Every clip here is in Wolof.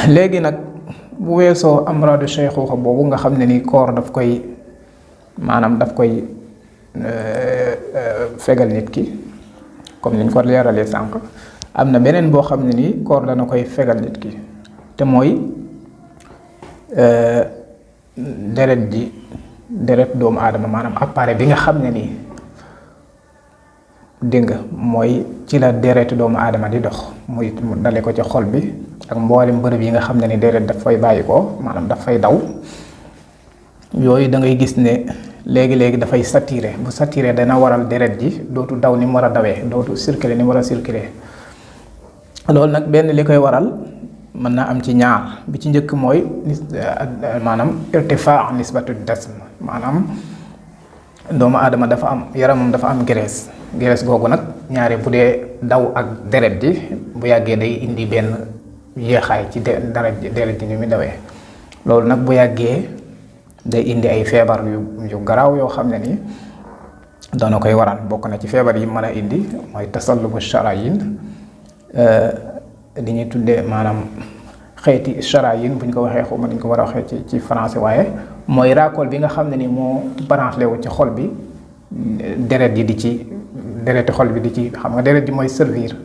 léegi nag bu weesoo amradu shayxuuxa boobu nga xam ne ni koor daf koy maanaam daf koy fegal nit ki comme niñ ko leeralee sànq am na beneen boo xam ne ni koor dana koy fegal nit ki te mooy deret doomu aadama maanaam appareil bi nga xam ne nii dégg nga mooy ci la deretu doomu aadama di dox muy dale ko ci xol bi ak mboolem bërëb yi nga xam ne ni deret daf fay bàyyi ko maanaam daf fay daw yooyu da ngay gis ne léegi-léegi dafay saturé bu saturé dana waral deret ji dootu daw ni mu war a dawee dootu circuler ni mu war a circuler loolu nag benn li koy waral mën naa am ci ñaar bi ci njëkk mooy maanaam irtifaa nisbatu dasm maanaam doomu aadama dafa am yaramam dafa am graisse googu nag ñaari bu dee daw ak deret ji bu yàggee day indi benn yéexaay ci deret ji ni muy dawee loolu nag bu yàggee day indi ay feebar yu garaaw yoo xam ne ni dana koy waral bokk na ci feebar yi mën a indi mooy tasallubu sharayin li ñuy tuddee maanaam xeeti sharayin bu ñu ko waxee xuma dañ ko war a waxee ci français waaye mooy raakool bi nga xam ne ni moo branché wu ci xol bi deret ji di ci dereti xol bi di ci xam nga deret ji mooy servir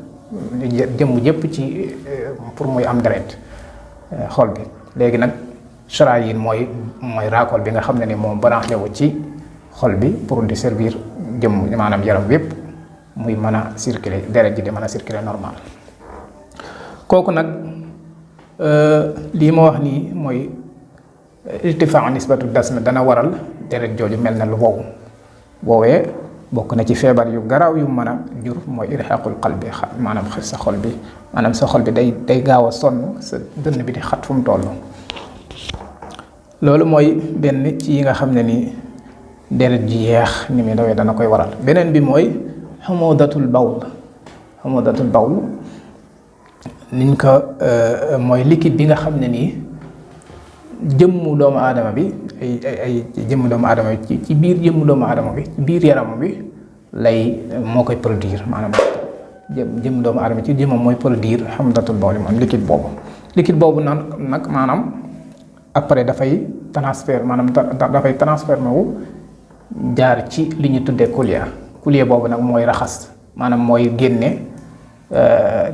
jëmm jëpp ci pour muy am deret xol bi léegi nag sharayin mooy raakool bi nga xam ne ni moo branché wu ci xol bi pour di servir jëmm maanaam yaram wépp muy mën a circuler deret ji di mën a circuler normal kooku nag lii ma wax nii mooy irtifaa nisbatu dasm dana waral deret jooju mel na lu wow woowee bokk na ci feebar yu garaaw yu mën a jur mooy irhaqul qalbi maanaam sa xol bi maanaam sa xol bi day gaaw a sonn sa dënn bi di xat fu mu toll loolu mooy benn ci yi nga xam ne ni deret ji yeex ni muy dawee dana koy waral beneen bi mooy xumudatul bawl niñ ko mooy liquide bi nga xam ne nii jëmmu doomu aadama bi ay jëmmu doomu aadama bi ci biir jëmmu doomu aadama bi ci biir yaram bi moo koy produire maanaam jëmmu doomu aadama ci jëmmam mooy produire xumudatul bawl moom liquide boobu nag maanaam après dafay transfert wu jaar ci li ñu tuddee kuliya boobu nag mooy raxas maanaam mooy génne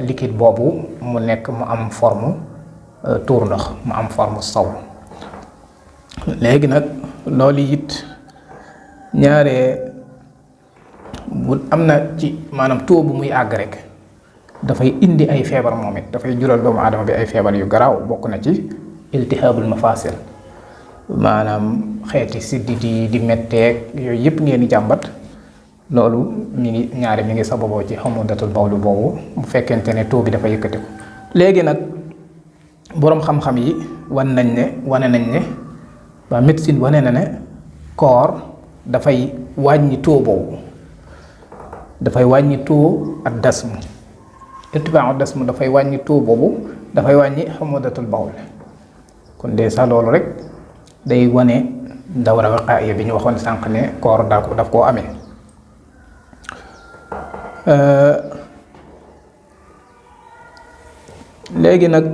liquide boobu mu nekk mu am forme tuur ndox mu am forme saw léegi nag loolu it ñaare bu am na ci maanaam taux bu muy àgg rek dafay indi ay feebar moom it dafay jural doomu aadama bi ay feebar yu garaaw bokk na ci iltihaabul mafasil maanaam xeeti siddi di metteeg yooyu yëpp ngeen di jàmbat loolu mi ngi sababoo ci xumudatul bawlu boobu bu fekkente ne taux bi dafa yëkkati ko léegi nag boroom xam-xam yi wane nañ ne waa médecine wane na ne koor dafay wàññi taux boobu dafay wàññi taux ak dasm irtifaa dasm dafay wàññi taux boobu dafay wàññi xumudatul bawl kon déjà loolu rek day wane dawra wiqaaya bi ñu waxoon sànq ne koor daf koo amee léegi nag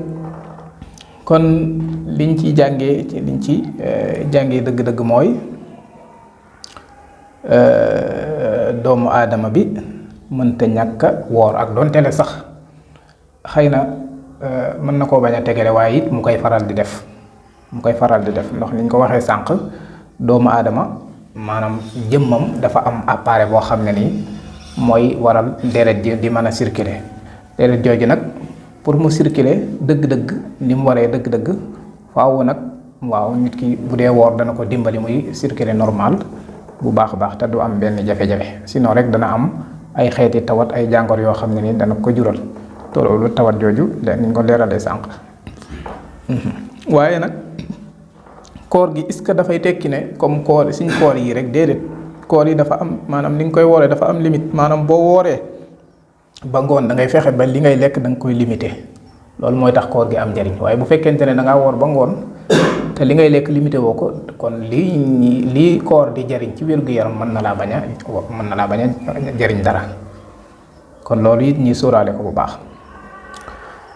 kon liñ ci jàngee dëgg-dëgg mooy doomu aadama bi mënta ñàkk woor ak doon tele sax xëy na mën na koo bañ a tegale waaye it mu koy faral di def ndax niñ ko waxee sànq doomu aadama maanaam jëmmam dafa am appareil boo xam ne nii mooy waral deret ji di mën a circuler deret jooju nag pour mu circuler dëgg-dëgg ni mu waree dëgg-dëgg faaw nag waaw nit ki bu dee woor dana ko dimbali muy circuler normal bu baax a baax te du am benn jafe-jafe sinon rek dana am ay xeeti tawat ay jàngor yoo xam ne ni dana ko jural te loolu tawat jooju niñ ko leeralee sànq waaye nag koor gi est-ce que dafay tekki ne comme suñ koor yi rek déedéet koor yi dafa am maanaam ni nga koy wooree dafa am limite maanaam boo wooree ba ngoon da ngay fexe ba li ngay lekk da nga koy limité loolu mooy tax koor gi am njariñ waaye bu fekkente ne da ngaa woor ba ngoon te li ngay lekk limité woo ko kon lii koor di jariñ ci wér-gu-yaram mën na laa bañ a jariñ dara kon loolu it ñi sóoraale ko bu baax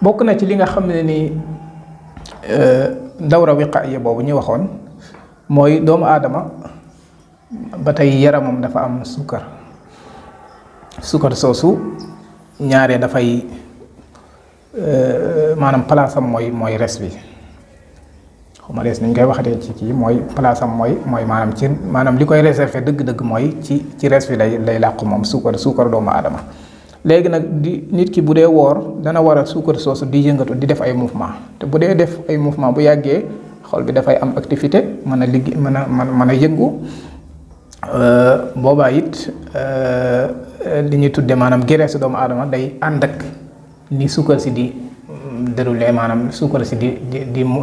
bokk na ci li nga xam ne ni dawra wiqaiya boobu ñu waxoon mooy doomu aadama ba tey yaramam dafa am suukar soosu ñaare dafay maanaam palaasam mooy res bi xuma des niñ koy waxatee ci kii mooy palaasam mooy maanaam li koy réservé dëgg-dëgg mooy ci res bi lay làqu moom suukar doomu aadama. léegi nag nit ki bu dee woor dana war a suukar soosu di yëngatu di def ay mouvement te bu dee def ay mouvement bu yàggee xol bi dafay am activité mën a liggéey mën a yëngu boobaa it li ñuy tudde maanaam graisse doomu aadama day ànd ak ni suukar si di déroulé maanaam suukar si di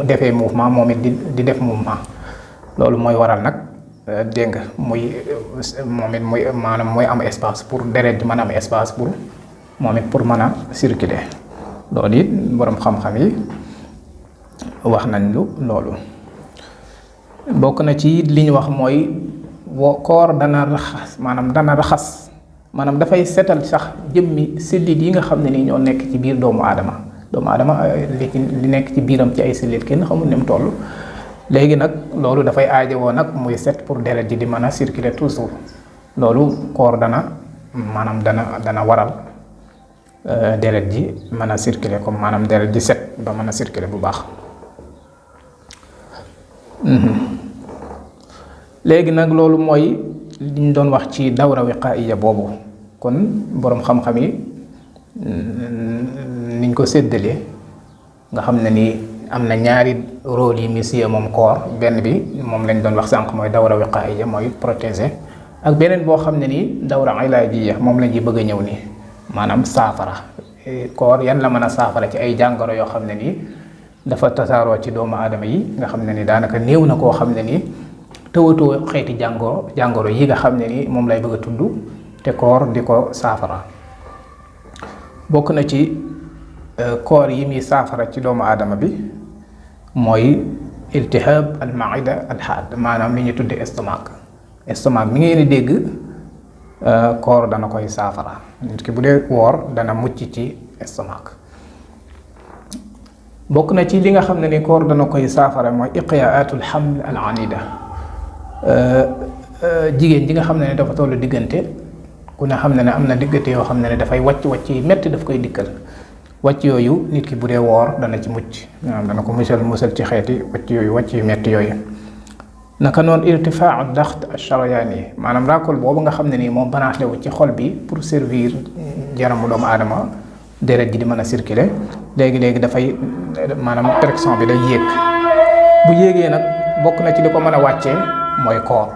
defee mouvement moom it di def mouvement loolu mooy waral nag dégg nga moom it muy maanaam mooy am espace pour deret di mën a am espace pour moom it pour mën a circuler loolu it boroom xam-xam yi wax nañ loolu bokk na ci li ñu wax mooy koor dana raxas maanaam dafay setal sax jëmmi sellit yi nga xam ne ni ñoo nekk ci biir doomu aadama li nekk ci biiram ci ay sellit kenn xamul ne mu toll. léegi nag loolu dafay aajowoo nag muy set pour deret ji di mën a circuler toujours loolu koor dana waral deret ji mën a circuler comme maanaam deret ji set ba mën a circuler bu baax. léegi nag loolu mooy li ñu doon wax ci dawra wiqaiya boobu kon boroom xam-xam yi niñ ko séddalee nga xam ne ni am na ñaari rôle yi mi siyee moom koor benn bi moom lañ doon wax sànq mooy dawra wiqaiya mooy protéger ak beneen boo xam ne nii dawra ilaajiya moom la ñuy bëgg a ñëw nii maanaam saafara koor yan la mën a saafara ci ay jàngoro yoo xam ne nii dafa tasaaroo ci doomu aadama yi nga xam ne ni daanaka néew na koo xam ne nii tëwatoo xeeti jàngoro yi nga xam ne ni moom lay bëgg a tudd te koor di ko saafara bokk na ci koor yi muy saafara ci doomu aadama bi mooy iltihab al maida al haad maanaam li ñu tudde estomac mi ngeen di dégg koor dana koy saafara nit ki bu dee woor dana mucc ci estomac. bokk na ci li nga xam ne ni koor dana koy saafara mooy iqyaatul haml al anida jigéen ji nga xam ne dafa tollu diggante ku ne xam ne am na diggante yoo xam ne dafay wàcc yi metti daf koy dikkal wàcc yooyu nit ki bu dee woor dana ci mucc dana ko musal ci xeeti wàcc yu metti yooyu. naka noonu irtifaa daxt ash-sharayaani maanaam raakol boobu nga xam ne nii moom branché wu ci xol bi pour servir jaramu doomu aadama deret ji di mën a circuler léegi dafay maanaam pression bi day yéeg bu yéegee nag bokk na ci li ko mën a wàccee mooy koor